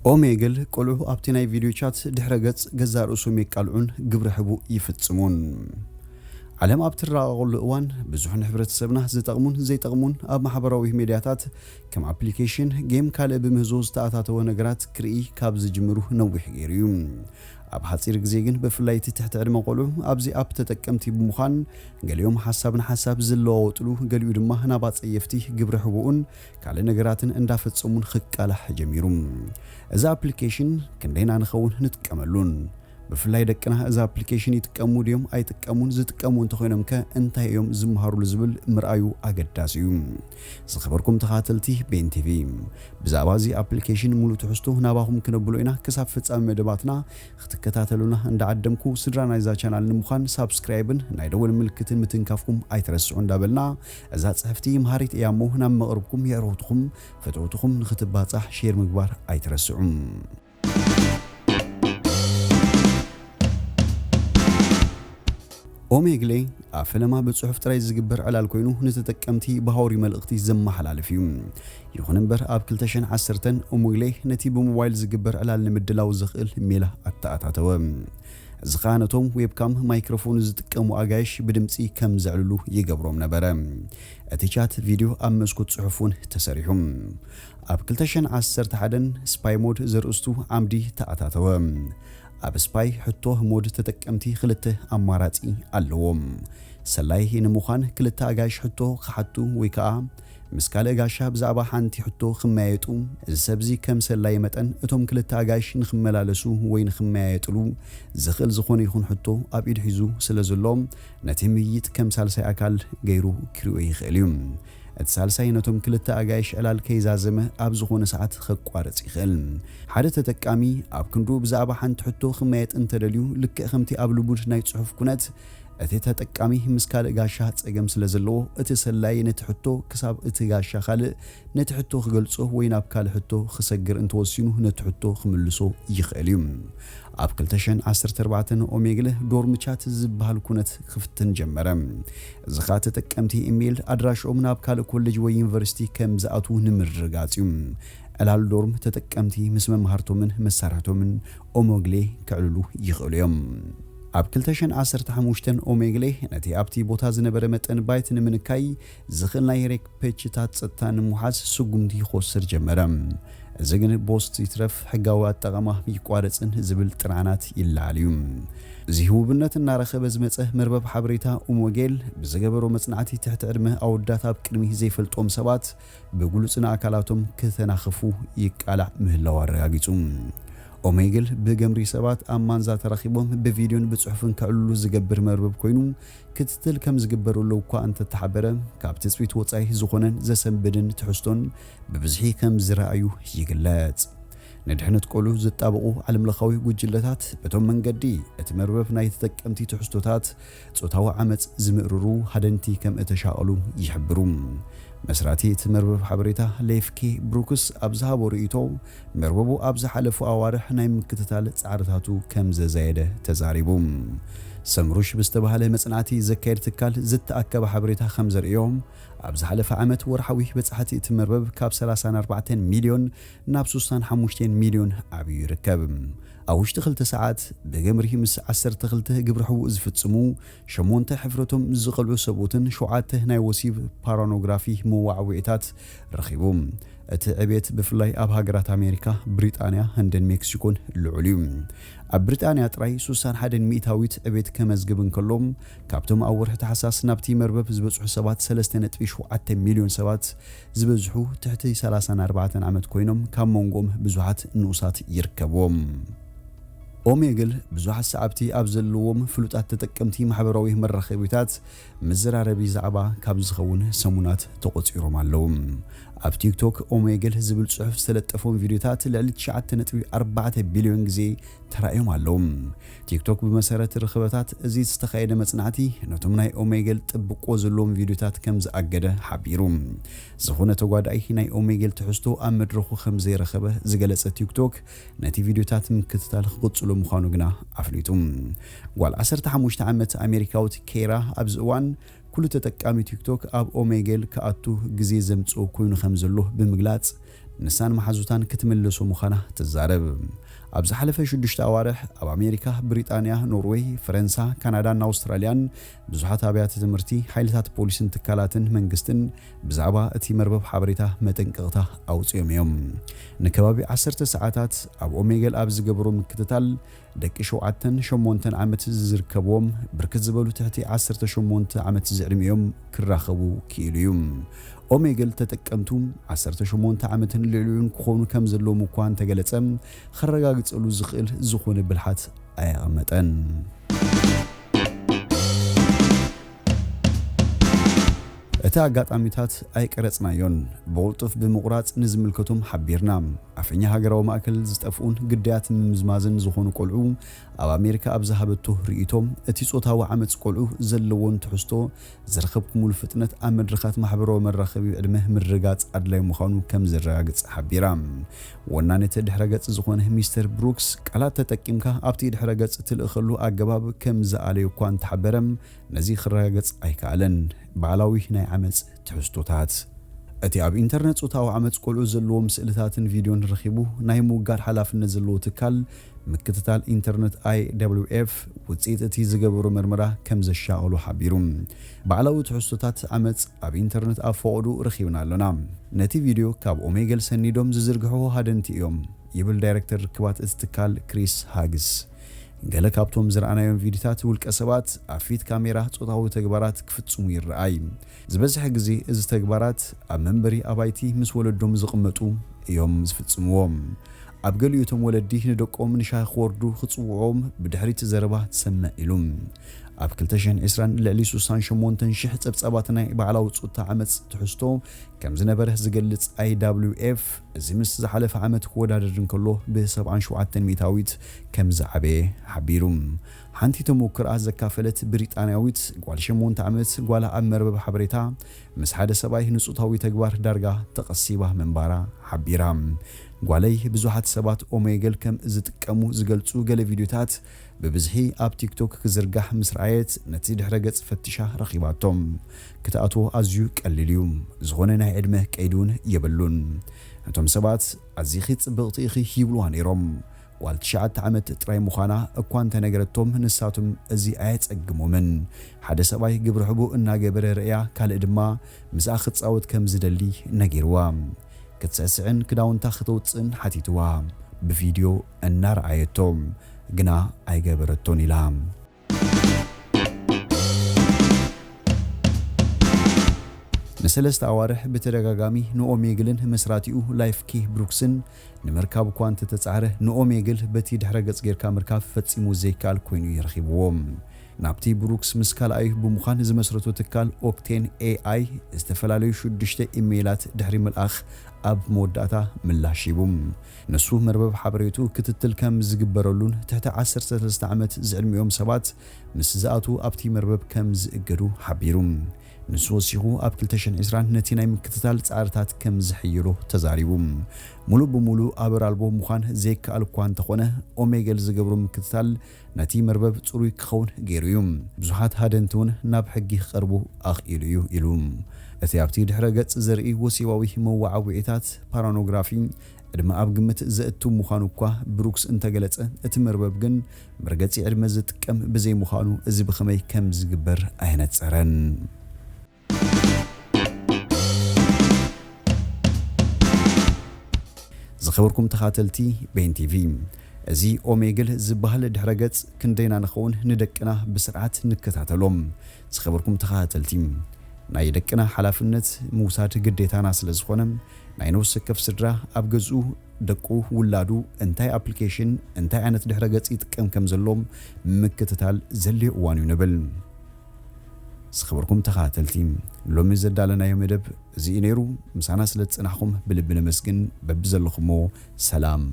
ኦሜግል ቆልዑ ኣብቲ ናይ ቪድዮ ቻት ድሕረ ገጽ ገዛእ ርእሶም የቃልዑን ግብረ ሕቡእ ይፍጽሙን። ዓለም ኣብ ትረቓቐሉ እዋን፣ ብዙሕ ንሕብረተሰብና ዝጠቕሙን ዘይጠቕሙን ኣብ ማሕበራዊ ሜድያታት ከም ኣፕሊኬሽን፣ ጌም፣ ካልእ ብምህዞ ዝተኣታተወ ነገራት ክርኢ ካብ ዝጅምሩ ነዊሕ ገይሩ እዩ። ኣብ ሓጺር ግዜ ግን፣ ብፍላይ እቲ ትሕቲ ዕድመ ቆልዑ ኣብዚ ኣፕ ተጠቀምቲ ብምዃን፣ ገሊኦም ሓሳብ ንሓሳብ ዝለዋወጥሉ፣ ገሊኡ ድማ ናብ ኣጸየፍቲ ግብረ ሕቡእን ካልእ ነገራትን እንዳፈጸሙን ክቃላሕ ጀሚሩ። እዚ ኣፕሊኬሽን ክንደይና ንኸውን ንጥቀመሉን? ብፍላይ ደቅና እዚ ኣፕሊኬሽን ይጥቀሙ ድዮም ኣይጥቀሙን? ዝጥቀሙ እንተኾይኖም ከ እንታይ እዮም ዝመሃሩሉ ዝብል ምርኣዩ ኣገዳሲ እዩ። ዝኸበርኩም ተኻተልቲ ቤን ቲቪ፣ ብዛዕባ እዚ ኣፕሊኬሽን ሙሉእ ትሕዝቶ ናባኹም ክነብሎ ኢና። ክሳብ ፍጻሜ መደባትና ክትከታተሉና እንዳዓደምኩ፣ ስድራ ናይዛ ቻናል ንምዃን ሳብስክራይብን ናይ ደወል ምልክትን ምትንካፍኩም ኣይትረስዑ እንዳበልና፣ እዛ ጽሕፍቲ መሃሪት እያ እሞ ናብ መቕርብኩም የዕሩኽትኹም ፈተውትኹም ንኽትባጻሕ ሼር ምግባር ኣይትረስዑ። ኦሜግሌ ኣብ ፈለማ ብጽሑፍ ጥራይ ዝግበር ዕላል ኮይኑ፣ ንተጠቀምቲ ብሃውሪ መልእኽቲ ዘመሓላልፍ እዩ። ይኹን እምበር፣ ኣብ ክልተ ሽሕን ዓሰርተን ኦሜግሌ ነቲ ብሞባይል ዝግበር ዕላል ንምድላው ዘኽእል ሜላ ኣተኣታተወ። እዚ ኸኣ ነቶም ዌብካም ማይክሮፎን ዝጥቀሙ ኣጋይሽ ብድምጺ ከም ዘዕልሉ ይገብሮም ነበረ። እቲ ቻት ቪድዮ ኣብ መስኮት ጽሑፍ እውን ተሰሪሑ። ኣብ ክልተ ሽሕን ዓሰርተ ሓደን ስፓይ ሞድ ዘርእስቱ ዓምዲ ተኣታተወ። ኣብ ስፓይ ሕቶ ሞድ ተጠቀምቲ ክልተ ኣማራጺ ኣለዎም። ሰላይ ንምዃን ክልተ ኣጋይሽ ሕቶ ክሓቱ ወይ ከኣ ምስ ካልእ ጋሻ ብዛዕባ ሓንቲ ሕቶ ክመያየጡ፣ እዚ ሰብዚ ከም ሰላይ መጠን እቶም ክልተ ኣጋይሽ ንኽመላለሱ ወይ ንኽመያየጥሉ ዝኽእል ዝኾነ ይኹን ሕቶ ኣብ ኢድ ሒዙ ስለ ዘሎ፣ ነቲ ምይይጥ ከም ሳልሳይ ኣካል ገይሩ ክሪኦ ይኽእል እዩ። እቲ ሳልሳይ ነቶም ክልተ ኣጋይሽ ዕላል ከይዛዘመ ኣብ ዝኾነ ሰዓት ከቋርጽ ይኽእል። ሓደ ተጠቃሚ ኣብ ክንድኡ ብዛዕባ ሓንቲ ሕቶ ክመያየጥ እንተደልዩ፣ ልክዕ ከምቲ ኣብ ልሙድ ናይ ጽሑፍ ኩነት፣ እቲ ተጠቃሚ ምስ ካልእ ጋሻ ጸገም ስለ ዘለዎ፣ እቲ ሰላይ ነቲ ሕቶ ክሳብ እቲ ጋሻ ካልእ ነቲ ሕቶ ክገልጾ ወይ ናብ ካልእ ሕቶ ክሰግር እንተወሲኑ፣ ነቲ ሕቶ ክምልሶ ይኽእል እዩ። ኣብ ክልተ ሽሕን ዓሰርተ ኣርባዕተን ኦሜግለ ዶርም ቻት ዝበሃል ኩነት ክፍትን ጀመረ። እዚ ኸኣ ተጠቀምቲ ኢሜይል ኣድራሽኦም ናብ ካልእ ኮሌጅ ወይ ዩኒቨርሲቲ ከም ዝኣትዉ ንምርግጋጽ እዩ። ዕላል ዶርም ተጠቀምቲ ምስ መማህርቶምን መሳርሕቶምን ኦሜግሌ ከዕልሉ ይኽእሉ እዮም። ኣብ ክልተ ሽሕን ዓሰርተ ሓሙሽተን ኦሜግሌ ነቲ ኣብቲ ቦታ ዝነበረ መጠን ባይት ንምንካይ ዝኽእል ናይ ሬክፔችታት ጸጥታ ንምውሓስ ስጉምቲ ክወስድ ጀመረ። እዚ ግን ቦስት ይትረፍ ሕጋዊ ኣጠቓቕማ ይቋረጽን ዝብል ጥርዓናት ይለዓል እዩ። እዚ ህቡብነት እናረኸበ ዝመጸ መርበብ ሓበሬታ ኡሞጌል ብዝገበሮ መጽናዕቲ ትሕቲ ዕድመ ኣወዳት ኣብ ቅድሚ ዘይፈልጦም ሰባት ብግሉጽ ንኣካላቶም ክተናኽፉ ይቃላዕ ምህላው ኣረጋጊጹ። ኦሜግል ብገምሪ ሰባት ኣብ ማንዛ ተራኺቦም ብቪድዮን ብጽሑፍን ከዕልሉ ዝገብር መርበብ ኮይኑ ክትትል ከም ዝግበረሉ እኳ እንተተሓበረ፣ ካብ ትጽቢት ወጻኢ ዝኾነን ዘሰንብድን ትሕዝቶን ብብዝሒ ከም ዝረኣዩ ይግለጽ። ንድሕነት ቆልዑ ዝጣበቑ ዓለምለኻዊ ጉጅለታት በቶም መንገዲ እቲ መርበብ ናይ ተጠቀምቲ ትሕዝቶታት ጾታዊ ዓመጽ ዝምእርሩ ሃደንቲ ከም እተሻቐሉ ይሕብሩ። መስራቲ እቲ መርበብ ሓበሬታ ሌፍ ኬ ብሩክስ ኣብ ዝሃቦ ርእይቶ፣ መርበቡ ኣብ ዝሓለፉ ኣዋርሕ ናይ ምክትታል ጻዕርታቱ ከም ዘዛየደ ተዛሪቡ። ሰምሩሽ ብዝተባህለ መጽናዕቲ ዘካየድ ትካል ዝተኣከበ ሓበሬታ ከም ዘርእዮ፣ ኣብ ዝሓለፈ ዓመት ወርሓዊ በጻሕቲ እቲ መርበብ ካብ ሰላሳን ኣርባዕተን ሚልዮን ናብ ስሳን ሓሙሽተን ሚልዮን ዓብዩ ይርከብ። ኣብ ውሽጢ ክልተ ሰዓት ብገምሪ ምስ ዓሰርተ ክልተ ግብረ ሕቡእ ዝፍጽሙ ሸሞንተ ሕፍረቶም ዝቐልዑ ሰብኡትን ሸውዓተ ናይ ወሲብ ፓራኖግራፊ መዋዕውዒታት ረኺቡ። እቲ ዕቤት ብፍላይ ኣብ ሃገራት ኣሜሪካ፣ ብሪጣንያ፣ ህንድን ሜክሲኮን ልዑል እዩ። ኣብ ብሪጣንያ ጥራይ ስሳን ሓደን ሚእታዊት ዕቤት ከመዝግብ እንከሎ፣ ካብቶም ኣብ ወርሒ ታሕሳስ ናብቲ መርበብ ዝበጽሑ ሰባት ሰለስተ ነጥቢ ሸውዓተ ሚልዮን ሰባት ዝበዝሑ ትሕቲ ሰላሳን ኣርባዕተን ዓመት ኮይኖም፣ ካብ መንጎም ብዙሓት ንኡሳት ይርከብዎም። ኦሜግል ብዙሓት ሰዓብቲ ኣብ ዘለዎም ፍሉጣት ተጠቀምቲ ማሕበራዊ መራኸቢታት መዘራረቢ ዛዕባ ካብ ዝኸውን ሰሙናት ተቖጺሮም ኣለዉ። ኣብ ቲክቶክ ኦሜግል ዝብል ጽሑፍ ዝተለጠፎም ቪድዮታት ልዕሊ ትሽዓተ ነጥቢ ኣርባዕተ ቢልዮን ግዜ ተራእዮም ኣለዉ። ቲክቶክ ብመሰረት ርኽበታት እዚ ዝተኻየደ መጽናዕቲ ነቶም ናይ ኦሜግል ጥብቆ ዘለዎም ቪድዮታት ከም ዝኣገደ ሓቢሩ። ዝኾነ ተጓዳኢ ናይ ኦሜግል ትሕዝቶ ኣብ መድረኹ ከም ዘይረኸበ ዝገለጸ ቲክቶክ፣ ነቲ ቪድዮታት ምክትታል ክቕጽሎ ምዃኑ ግና ኣፍሊጡ። ጓል ዓሰርተ ሓሙሽተ ዓመት ኣሜሪካዊት ኬራ ኣብዚ እዋን ኩሉ ተጠቃሚ ቲክቶክ ኣብ ኦሜጌል ክኣቱ ግዜ ዘምጽኦ ኮይኑ ከም ዘሎ ብምግላጽ፣ ንሳን መሓዙታን ክትምልሶ ምዃና ትዛረብ። ኣብ ዝሓለፈ ሽዱሽተ ኣዋርሕ ኣብ ኣሜሪካ፣ ብሪጣንያ፣ ኖርወይ፣ ፈረንሳ፣ ካናዳን ኣውስትራልያን ብዙሓት ኣብያተ ትምህርቲ፣ ሓይልታት ፖሊስን ትካላትን መንግስትን ብዛዕባ እቲ መርበብ ሓበሬታ መጠንቀቕታ ኣውጺኦም እዮም። ንከባቢ ዓሰርተ ሰዓታት ኣብ ኦሜገል ኣብ ዝገበሮ ምክትታል፣ ደቂ ሸውዓተን ሸሞንተን ዓመት ዝርከብዎም ብርክት ዝበሉ ትሕቲ ዓሰርተ ሸሞንተ ዓመት ዝዕድሚኦም ክራኸቡ ክኢሉ እዩ። ኦሜገል ተጠቀምቱ ዓሰርተ ሸሞንተ ዓመትን ልዕሊኡን ክኾኑ ከም ዘለዎም እኳ እንተገለጸ፣ ከረጋግጸሉ ዝኽእል ዝኾነ ብልሓት ኣየቐመጠን። እቲ ኣጋጣሚታት ኣይቀረጽናዮን፣ ብቕልጡፍ ብምቑራጽ ንዝምልከቶም ሓቢርና። ኣፈኛ ሃገራዊ ማእከል ዝጠፍኡን ግዳያት ምምዝማዝን ዝኾኑ ቆልዑ ኣብ ኣሜሪካ ኣብ ዝሃበቶ ርእይቶ፣ እቲ ጾታዊ ዓመጽ ቆልዑ ዘለዎን ትሕዝቶ ዝረኸብኩምሉ ፍጥነት ኣብ መድረኻት ማሕበራዊ መራኸቢ ዕድመ ምርጋጽ ኣድላይ ምዃኑ ከም ዘረጋግጽ ሓቢራ። ወናኒ እቲ ድሕረ ገጽ ዝኾነ ሚስተር ብሩክስ፣ ቃላት ተጠቂምካ ኣብቲ ድሕረ ገጽ ትልእኸሉ ኣገባብ ከም ዝኣለዮ እኳ እንተሓበረ፣ ነዚ ክረጋገጽ ኣይከኣለን። ባዕላዊ ናይ ዓመጽ ትሕዝቶታት። እቲ ኣብ ኢንተርነት ጾታዊ ዓመጽ ቆልዑ ዘለዎም ስእልታትን ቪድዮን ረኺቡ ናይ ምውጋድ ሓላፍነት ዘለዎ ትካል ምክትታል ኢንተርነት፣ ኣይ ደብሊው ኤፍ፣ ውጽኢት እቲ ዝገበሮ መርመራ ከም ዘሻቐሎ ሓቢሩ። ባዕላዊ ትሕዝቶታት ዓመጽ ኣብ ኢንተርነት ኣብ ፈቐዶ ረኺብና ኣሎና። ነቲ ቪድዮ ካብ ኦሜገል ሰኒዶም ዝዝርግሕዎ ሃደንቲ እዮም፣ ይብል ዳይረክተር ርክባት እቲ ትካል ክሪስ ሃግስ። ገለ ካብቶም ዝረኣናዮም ቪድዮታት ውልቀ ሰባት ኣብ ፊት ካሜራ ጾታዊ ተግባራት ክፍጽሙ ይረኣይ። ዝበዝሐ ግዜ እዚ ተግባራት ኣብ መንበሪ ኣባይቲ ምስ ወለዶም ዝቕመጡ እዮም ዝፍጽምዎም። ኣብ ገሊኡ እቶም ወለዲ ንደቆም ንሻሂ ክወርዱ ክጽውዕዎም ብድሕሪት ዘረባ ትሰምዕ ኢሉ። ኣብ ክልተ ሽሕን ዕስራን ልዕሊ ስሳን ሸሞንተን ሽሕ ጸብጻባት ናይ ባዕላዊ ጾታ ዓመጽ ትሕዝቶ ከም ዝነበረ ዝገልጽ ኣይ ደብሊው ኤፍ፣ እዚ ምስ ዝሓለፈ ዓመት ክወዳደር እንከሎ ብሰብዓን ሸውዓተን ሚእታዊት ከም ዝዓበየ ሓቢሩ። ሓንቲ ተሞክሮኣ ዘካፈለት ብሪጣንያዊት ጓል ሸሞንተ ዓመት ጓላ ኣብ መርበብ ሓበሬታ ምስ ሓደ ሰብኣይ ንጾታዊ ተግባር ዳርጋ ተቐሲባ ምንባራ ሓቢራ። ጓለይ ብዙሓት ሰባት ኦሜገል ከም ዝጥቀሙ ዝገልጹ ገለ ቪድዮታት ብብዝሒ ኣብ ቲክቶክ ክዝርጋሕ ምስ ረኣየት፣ ነቲ ድሕረ ገጽ ፈቲሻ ረኺባቶ። ክትኣትዎ ኣዝዩ ቀሊል እዩ። ዝኾነ ናይ ዕድመ ቀይዲ እውን የብሉን። እቶም ሰባት፣ "ኣዚኺ ጽብቕቲ ኢኺ" ይብልዋ ነይሮም። ጓል ትሽዓተ ዓመት ጥራይ ምዃና እኳ እንተነገረቶም፣ ንሳቶም እዚ ኣየጸግሞምን። ሓደ ሰብኣይ ግብረ ሕቡእ እናገበረ ርእያ፣ ካልእ ድማ ምስኣ ክጻወት ከም ዝደሊ ነጊርዋ። ክትስዕስዕን ክዳውንታ ክተውጽእን ሓቲትዋ። ብቪድዮ እናረኣየቶ፣ ግና ኣይገበረቶን ኢላ። ንሰለስተ ኣዋርሕ ብተደጋጋሚ ንኦሜግልን መስራቲኡ ላይፍ ኪ ብሩክስን ንምርካብ እኳ እንተተጻዕረ፣ ንኦሜግል በቲ ድሕረ ገጽ ጌርካ ምርካብ ፈጺሙ ዘይከኣል ኮይኑ እዩ ረኺብዎ። ናብቲ ብሩክስ ምስ ካልኣዩ ብምዃን ዝመስረቶ ትካል ኦክቴን ኤ ኣይ ዝተፈላለዩ ሽዱሽተ ኢሜይላት ድሕሪ ምልኣኽ ኣብ መወዳእታ ምላሽ ሂቡ። ንሱ መርበብ ሓበሬቱ ክትትል ከም ዝግበረሉን ትሕቲ ዓሰርተ ሰለስተ ዓመት ዝዕድሚኦም ሰባት ምስ ዝኣትዉ ኣብቲ መርበብ ከም ዝእገዱ ሓቢሩ። ንሱ ወሲኹ ኣብ ክልተ ሽሕን ዕስራን ነቲ ናይ ምክትታል ጻዕርታት ከም ዝሕይሎ ተዛሪቡ። ሙሉእ ብሙሉእ ኣበር ኣልቦ ምዃን ዘይከኣል እኳ እንተኾነ፣ ኦሜገል ዝገብሮ ምክትታል ነቲ መርበብ ጽሩይ ክኸውን ገይሩ እዩ። ብዙሓት ሃደንቲ እውን ናብ ሕጊ ክቐርቡ ኣኽኢሉ እዩ ኢሉ። እቲ ኣብቲ ድሕረ ገጽ ዘርኢ ወሲባዊ መወዓውዒታት ፓራኖግራፊ ዕድመ ኣብ ግምት ዘእቱ ምዃኑ እኳ ብሩክስ እንተገለጸ፣ እቲ መርበብ ግን መርገጺ ዕድመ ዝጥቀም ብዘይምዃኑ፣ እዚ ብኸመይ ከም ዝግበር ኣየነጸረን። ዝኸበርኩም ተኻተልቲ ቤን ቲቪ፣ እዚ ኦሜግል ዝበሃል ድሕረ ገጽ ክንደይና ንኸውን ንደቅና ብስርዓት ንከታተሎም። ዝኸበርኩም ተኻተልቲ፣ ናይ ደቅና ሓላፍነት ምውሳድ ግዴታና ስለ ዝኾነ፣ ናይ ነፍሲ ወከፍ ስድራ ኣብ ገዝኡ ደቁ፣ ውላዱ፣ እንታይ ኣፕሊኬሽን፣ እንታይ ዓይነት ድሕረ ገጽ ይጥቀም ከም ዘሎ ምክትታል ዘድልዮ እዋን እዩ ንብል። ዝኸበርኩም ተኻተልቲ፣ ሎሚ ዘዳለናዮ መደብ እዚ እዩ ነይሩ። ምሳና ስለ ዝጸናሕኩም ብልቢ ነመስግን። በብዘለኹሞ ሰላም